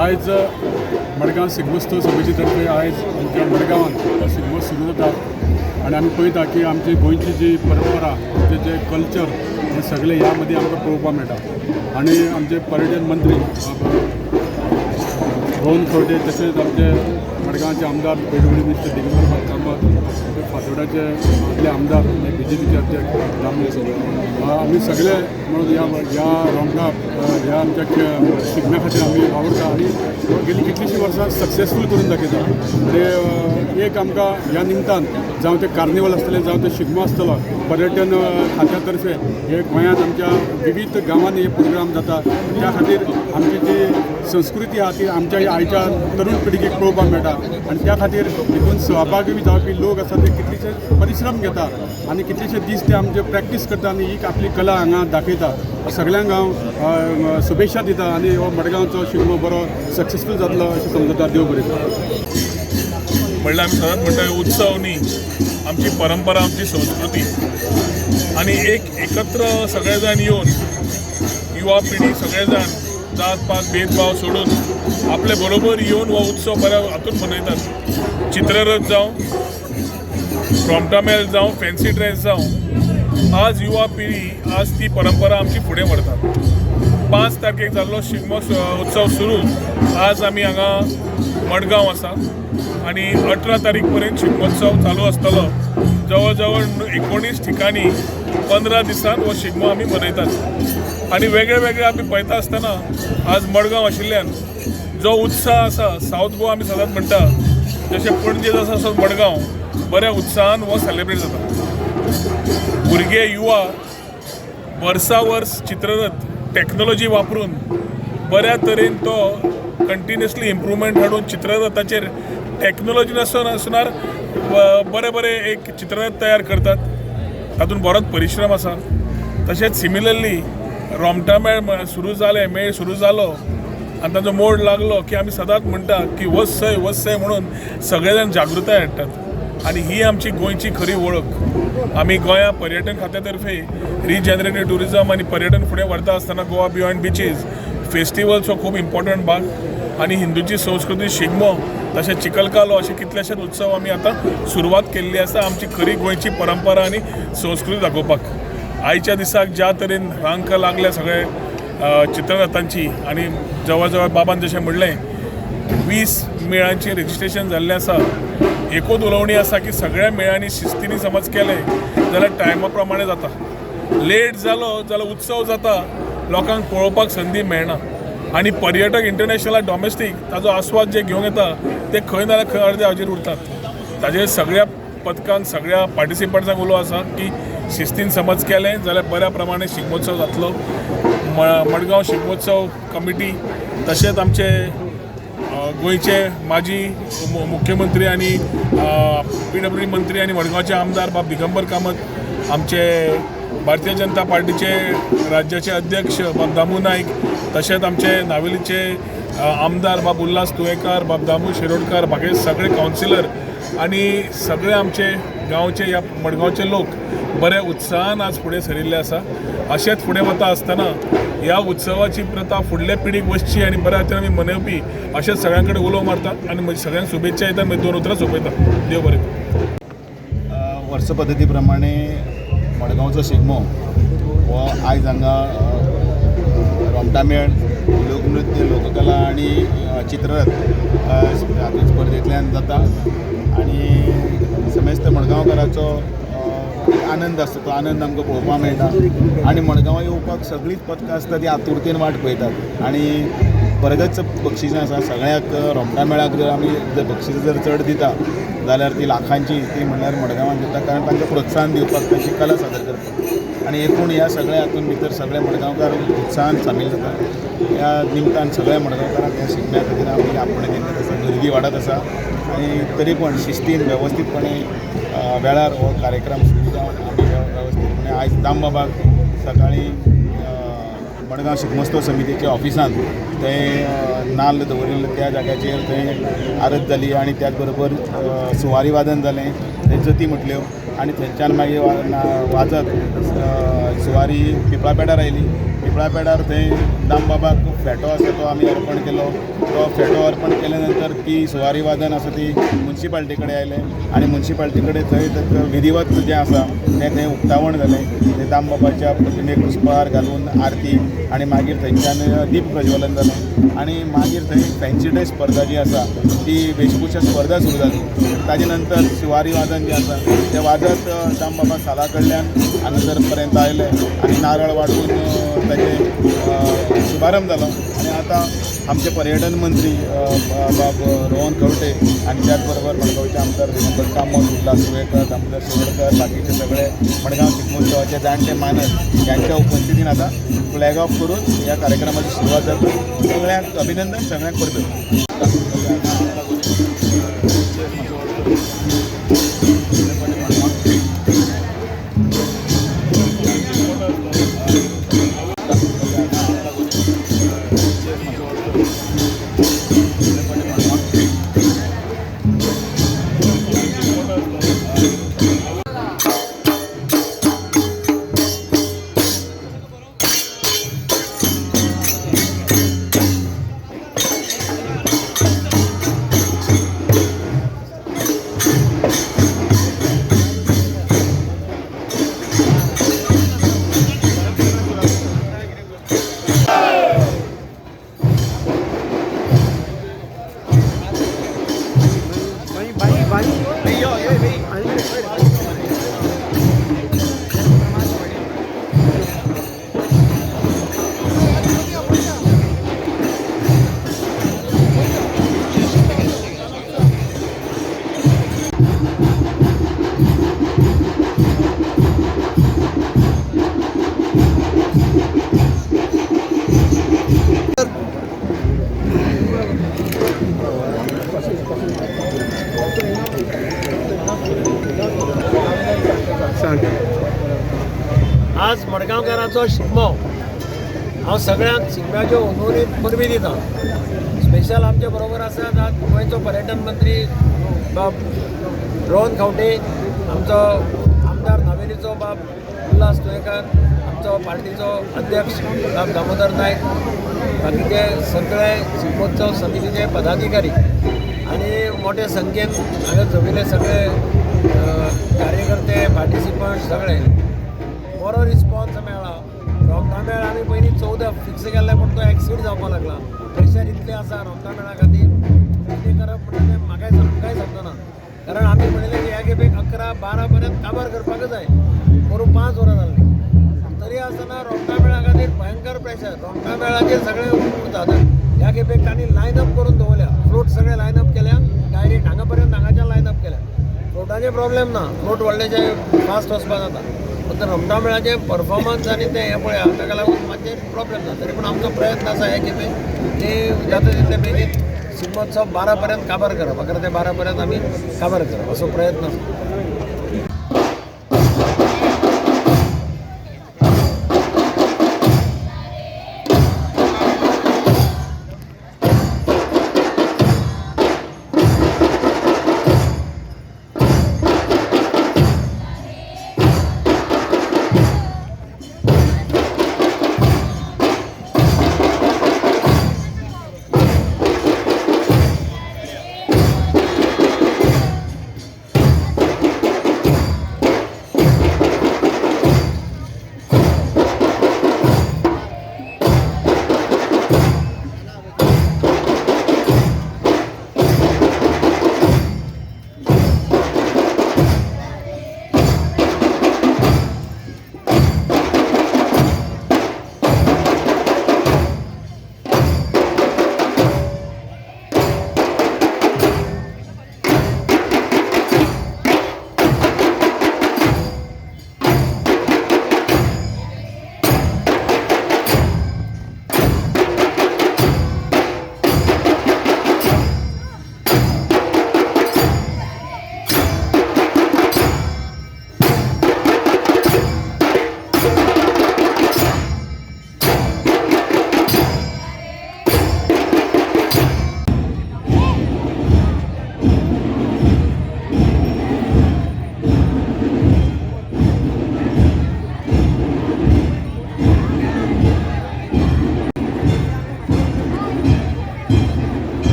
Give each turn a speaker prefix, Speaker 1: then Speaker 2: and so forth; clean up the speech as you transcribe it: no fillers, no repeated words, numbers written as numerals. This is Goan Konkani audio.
Speaker 1: आयज मडगांव शिगमोत्सव समिती तर्फे आयज आमच्या मडगांवांत शिगमो सुरू जाता आनी आमी पळयता की आमची गोंयची जी परंपरा, आमचें जें कल्चर हें सगळें ह्या मदीं आमकां पळोवपाक मेळटा. आनी आमचे पर्यटन मंत्री रोहन खंवटे, तशेंच आमचे मडगांवचे आमदार पेडगुडी मिस्टर दिगंबर कामत, फातोर्डाचे आदले आमदार बीजेपीचे अध्यक्ष दामू, आमी सगळे म्हणून ह्या ह्या रोमटा ह्या आमच्या शिगम्या खातीर आमी वावुरता आनी गेली कितलींशीं वर्सां सक्सेसफूल करून दाखयता. आनी एक आमकां ह्या निमतान जावं तें कार्निवल आसतलें, जावं तें शिगमो आसतलो, पर्यटन खात्या तर्फे हे गोंयांत आमच्या विविध गांवांनी हे प्रोग्राम जाता. त्या खातीर आमची जी संस्कृती आहा ती आमच्या आयच्या तरुण पिळगेक पळोवपाक मेळटा आनी त्या खातीर हितून सहभागी जावपी लोक आसा ते कितलेशे परिश्रम घेता आनी कितलेशे दीस ते आमचे प्रॅक्टीस करता आनी ही आपली कला हांगा दाखयता. सगळ्यांक हांव शुभेच्छा दिता आनी हो मडगांवचो शिगमो बरो सक्सेसफूल जातलो अशें समजता. देव बरें करूं.
Speaker 2: म्हणल्यार आमी सदांच म्हणटा, उत्सव न्ही, आमची परंपरा, आमची संस्कृती आनी एक एकत्र सगळे जाण येवन, युवा पिढी सगळे जाण जात पात भेदभाव सोडून आपले बरोबर येवन हो उत्सव बऱ्या हातून मनयतात. चित्ररथ जावं, रोमटामेळ जावं, फॅन्सी ड्रेस जावं, आज युवा पिढी आज ती परंपरा आमची फुडें व्हरतात. 5 तारखेक जाल्लो शिगमो उत्सव सुरू आज आमी हांगा मडगांव आसा आनी 18 तारीख पर्यंत शिगमोत्सव चालू आसतलो. जवळ जवळ 19 ठिकाणी 15 दिसान हो शिगमो आमी मनयतात आनी वेगळे वेगळे आमी पळयता आसतना आज मडगांव आशिल्ल्यान जो उत्साह आसा, सावथ गोवा आमी सदांच म्हणटा, जशें पणजे आसा तसोच मडगांव बऱ्या उत्साहान हो सेलिब्रेट जाता. भुरगे, युवा वर्सा वर्स चित्ररथ टॅक्नोलॉजी वापरून बऱ्या तरेन तो कंटिन्युअसली इम्प्रुवमेंट हाडून चित्ररथाचेर टॅक्नोलॉजी नासतना बरे बरे एक चित्ररथ तयार करतात. तातूंत बरोच परिश्रम आसा. तशेंच सिमिलरली रोमटामेळ सुरू जालें, मेळ सुरू जालो आनी ताजो मोड लागलो की आमी सदांच म्हणटा की वच वच म्हणून सगळे जाण जागृताय हाडटात आनी ही आमची गोंयची खरी वळख. आमी गोंया पर्यटन खात्या तर्फे रिजनरेटीव ट्युरिजम आनी पर्यटन फुडें व्हरता आसतना गोवा बियॉन्ड बिचीज फेस्टिवल्स हो खूब इम्पॉर्टंट भाग आनी हिंदूची संस्कृती शिगमो, तशें चिखलकालो, अशे कितलेशेच उत्सव आमी आतां सुरवात केल्ली आसा आमची खरी गोंयची परंपरा आनी संस्कृती दाखोवपाक. आयच्या दिसाक ज्या तरेन रांक लागल्या सगळे चित्ररथांची आनी जवळ जवळ बाबान जशें म्हणलें, 20 मेळांचें रजिस्ट्रेशन जाल्लें आसा. एकूच उलोवणी आसा की सगळ्या मेळांनी शिस्तीनी समज केलें जाल्यार टायमा प्रमाणे जाता. लेट जालो जाल्यार उत्सव जाता, लोकांक पळोवपाक संदी मेळना आनी पर्यटक इंटरनॅशनल, डॉमेस्टीक ताजो आस्वाद जे घेवंक येता ते खंय ना जाल्यार खंय अर्दे हाजेर उरतात. ताजेर सगळ्या पथकांक, सगळ्या पार्टिसिपंट्सांक उलो आसा की शिस्तीन समज केलें जाल्यार बऱ्या प्रमाणे शिगमोत्सव जातलो. मडगांव शिगमोत्सव कमिटी तशेंच आमचे गोंयचे माजी मुख्यमंत्री आनी पीडब्ल्यूडी मंत्री आनी मडगांवचे आमदार बाब दिगंबर कामत, आमचे भारतीय जनता पार्टीचे राज्याचे अध्यक्ष बाब दामू नायक, तशेंच आमचे नावेलीचे आमदार बाब उल्हास तुयेंकार, बाब दामू शिरोडकार, बाकी सगळे कावन्सिलर आनी सगळे आमचे गांवचे, ह्या मडगांवचे लोक बऱ्या उत्साहान आज फुडें सरिल्ले आसा. अशेंच फुडें वता आसतना ह्या उत्सवाची प्रथा फुडल्या पिढीक वचची आनी बऱ्या तरेन आमी मनोवपी अशेंच सगळ्यां कडेन उलो मारतात आनी म्हजी सगळ्यांक शुभेच्छा दिता. मागीर दोन उतरां सोंपयता. देव बरें करूं.
Speaker 3: वर्स पद्दती प्रमाणे मडगांवचो शिगमो हो आयज हांगा रोमटामेळ, लोकनृत्य, लोककला आनी चित्ररथ हातूंत स्पर्धेंतल्यान जाता आनी समेस्त मडगांवकाराचो एक आनंद आसता, तो आनंद आमकां पळोवपाक मेळटा आनी मडगांवां येवपाक सगळींच पथकां आसता ती आतुरतेन वाट पळयतात आनी बरेच बक्षिसां आसा सगळ्याक. रोमटामेळाक जर आमी जर बक्षिसां जर चड दिता जाल्यार ती लाखांची, ती म्हणल्यार मडगांवान दिता, कारण तांकां प्रोत्साहन दिवपाक, तांची कला सादर करपाक. आनी एकूण ह्या सगळ्या हातून भितर सगळे मडगांवकार उत्साहान सामील जाता. ह्या निमतान सगळ्या मडगांवकारांक ह्या शिगम्या खातीर आमी आपोवणें दिल्लें आसा. गर्दी वाडत आसा आनी तरी पण शिस्तीन वेवस्थीतपणे वेळार हो कार्यक्रम सुरू जावन आमी वेवस्थीतपणे आयज दामबाबाक सकाळीं मडगांव शिगमोत्सव समितीच्या ऑफिसांत थंय नाल्ल दवरिल्ले त्या जाग्याचेर थंय आरत जाली आनी त्याच बरोबर सुवारी वादन जालें, थंय जती म्हटल्यो आनी थंयच्यान मागीर वाजत सुवारी पिपळा पेडार आयली. पिपळा पेडार थंय दामबाबाक फेटो आसा तो आमी अर्पण केलो. तो फेटो अर्पण केले नंतर ती सुवारी वादन आसा ती मुन्सिपाल्टी कडेन आयले आनी मुन्सिपाल्टी कडेन थंय ताका विधिवत जें आसा तें थंय उक्तावण जालें. थंय दामबाबाच्या प्रतिमेक पुष्पहार घालून आरती आनी मागीर थंयच्यान दीप प्रज्वलन जालें आनी मागीर थंय फॅन्सी ड्रेस स्पर्धा जी आसा ती वेशभूषा स्पर्धा सुरू जाली. ताजे नंतर शिवारी वादन जें आसा तें वाजत दामबाबा साला कडल्यान हांगासर पर्यंत आयले आनी नारळ वाडून ताजें शुभारंभ जालो. आनी आतां आमचे पर्यटन मंत्री बाब रोहन खंवटे आनी त्याच बरोबर मडगांवचे आमदार दिगंबर कामत, उल्हास तुयेंकर, दामोदर शिरोडकर, बाकीचे सगळे मडगांव शिगमोत्सवाचे जाणटे मानस यांच्या उपस्थितीन आतां फ्लॅग ऑफ करून ह्या कार्यक्रमाची सुरवात जाता. सगळ्यांक अभिनंदन, सगळ्यांक परबीं.
Speaker 4: आज मडगांवकारांचो शिगमो. हांव सगळ्यांक शिगम्याच्यो उर्बेभरीत परबीं दिता. स्पेशल आमचे बरोबर आसात आज गोंयचो पर्यटन मंत्री बाब रोहन खंवटे, आमचो आमदार नावेलीचो बाब उल्हास तुयेंकार, आमचो पार्टीचो अध्यक्ष बाब दामोदर नायक, बाकीचे सगळे शिगमोत्सव समितीचे पदाधिकारी आनी मोठे संख्येन हांगा जमिल्ले सगळे कार्यकर्ते, पार्टिसिपंट सगळे. बरो रिस्पॉन्स मेळ्ळा. रोमटा मेळ आमी पयलीं 14 फिक्स केल्ले, पूण तो एक्सीड जावपाक लागला. प्रेशर इतलें आसा रोमटा मेळा खातीर, कितें करप म्हणटा तें म्हाकाय सामकांय समजना. कारण आमी म्हणिल्लें की ह्या खेपेक 11-12 पर्यंत काबार करपाकच जाय, करून 5 वरां जाल्लीं तरी आसतना रोमटा मेळा खातीर भयंकर प्रेशर. रोमटा मेळाचेर सगळे उरतात. ह्या खेपेक तांणी लायन अप करून दवरल्या, फ्लोट सगळे लायन अप केल्या, डायरेक्ट हांगा पर्यंत हांगाच्यान लायन अप केल्या. फ्लोटाचे प्रॉब्लेम ना, फ्लोट व्हडलेशे फास्ट वचपाक जाता, फक्त रोमटा मेळाचें परफॉर्मन्स आनी तें हें पळया, ताका लागून मातशें प्रॉब्लेम जाता. तरी पूण आमचो प्रयत्न आसा हे खेपे की जाता तितले बेगीन शिगमोत्सव 12 पर्यंत काबार करप, 11 ते 12 पर्यंत आमी काबार करप असो प्रयत्न आसा.